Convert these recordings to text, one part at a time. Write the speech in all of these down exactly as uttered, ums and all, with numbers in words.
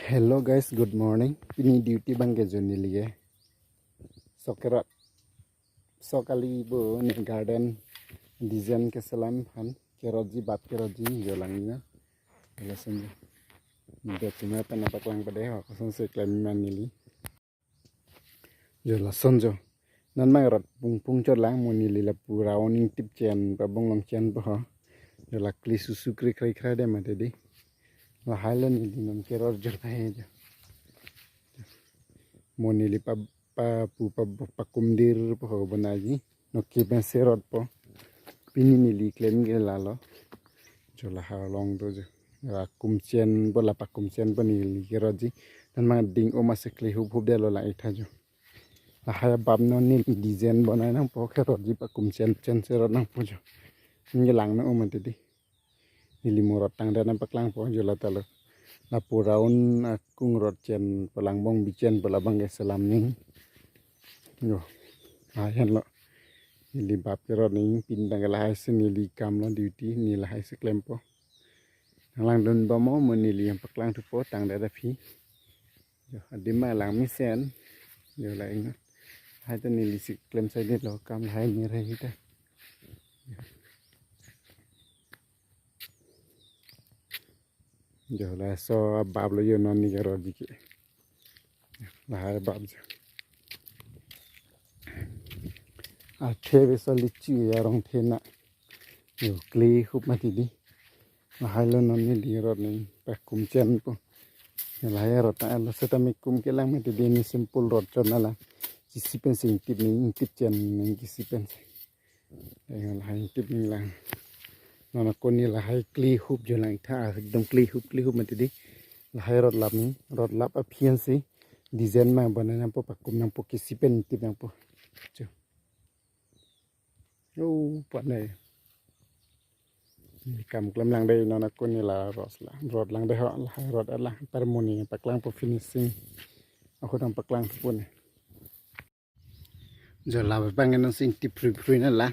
Hello guys, good morning. Pini duty abang ke jo neli ke sok kerot, sok kali bo ne garden design keselam aphan kerotji, bap kerotji jo lang nina. Lason jo. Nda cuma pen paklang pade ho, kosonsi klem ma neli. Jo lason jo. Non ma rot pung pung chot lang, mo neli lapu round ingtip chen pabong long chen po ho. Jo la kli susu kri krai krai de mati di. Lahai lo neli non kerot jo lahai jo. Mo neli pa, pa pu pa, pakumdir po ho bonaji. Noke pensi rot po. Pini neli klem ke lalo. Jo lahai along do jo. La kum chen po, la pakum chen po neli kerotji. Non ma ding o masi kli hup hup detlo lang itha jo. Lahai abap non neli design bonai nangpo, kerotji pakum chen chen si rot nangpo jo. Neli lang no o mati di. Neli mo rot tangdet nangpaklang po jo la talo. Lapu round akung rot chen po, langbong bi chen po, labang keselam ning. Jo. Lahai henlo. Neli bap kerot ning, pini abang ke lahai si neli kam lo, duty neli lahai si klempo. Nang langdun bom mo, mo neli nangpaklang thupo tangdet aphi. Jo, adim ma lang mesen. Jo la ing. Lahai ta neli si klem saidetlo, kam lahai ni re hita. Jo laso abap lo jo non neli kerotji ke. Lahai abap jo. Athe beso lichi arong thena. Jo kli hup mati di. Lahai lo non neli rot ning pakum chen po. Jo lahai rot ta lo setame kum kelang mati di, ne simple rot chot na la. Kisi pensi ingtip ning, ingtip chen ning kisi pensi. Lahai ingtip ning lang. Non ako ne lahai kli hup jo lang itha, ekdom kli hup kli hup mati di. Lahai rot lap ning, rot lap aphi ansi design ma bonai nangpo, pakum nangpo, kisi pen ingtip nangpo. Jo. Oh, pane. Neli kam klem lang de, non ako ne la rot la. Rot lang de ho, lahai rot la. Par mo neli paklang po finishing. Ako nangpaklang thupo ne. Jo la abang non si ingtip phrui phrui na la.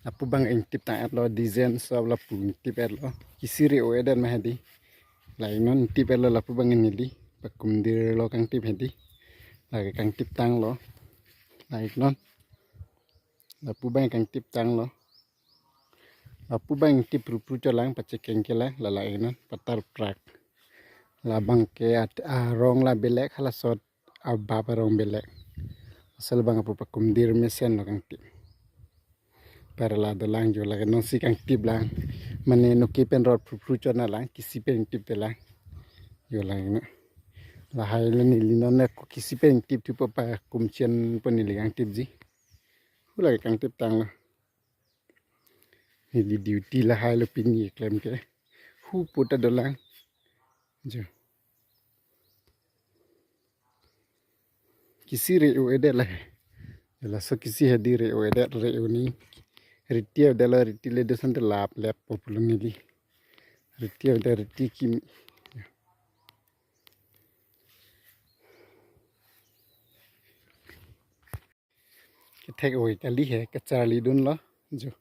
Lapu abang ingtip tang-etlo, design sob lapu ingtip-etlo. Kisi re-o-edet ma hedi. La non ingtip-etlo lapu abang neli. Pakumdirlo kangtip hedi. Lake kangtip tanglo. La non. Lapu abang kangtip tanglo. Lapu abang ingtip pru pru chot lang, pachekeng ke lang, la la non, patar prak. Labang ke at-, arong la belek, halaso abap arong belek. Asal abang apu pakumdir mesen lo kangtip. Par la dolang jo lake non si kangtip lang. Mane noke pen rot pru pru chot na lang, kisi pen ingtip de lang. Jo lang no. Lahai lo neli non ako kisi pen ingtip thupo, pakum chen po neli kangtipji. Hu lake kangtip tanglo. Neli duty lahai lo pini klem ke. Hu puta dolang. Jo. Kisi re-o-edet la. Jo laso kisi hedi re-o-edet, re-o ni. Riti-o detlo, riti le dosan te lap lep po pulo neli. Riti-o det, riti kimi. Kethek oi kali he, kacharlidunlo, jo.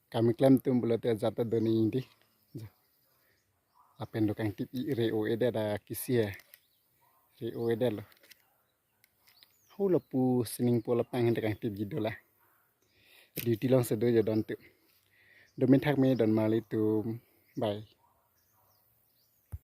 Kam keklem atum pulote ajat ta do neli di. Jo. Lapen do kangtip, i re-o-edet a kisi he. Re-o-edetlo. Hu lapu sining po lapang hente kangtipji dolang. Duty along si do jo don tu. Domin thak me don marli tum. Bye.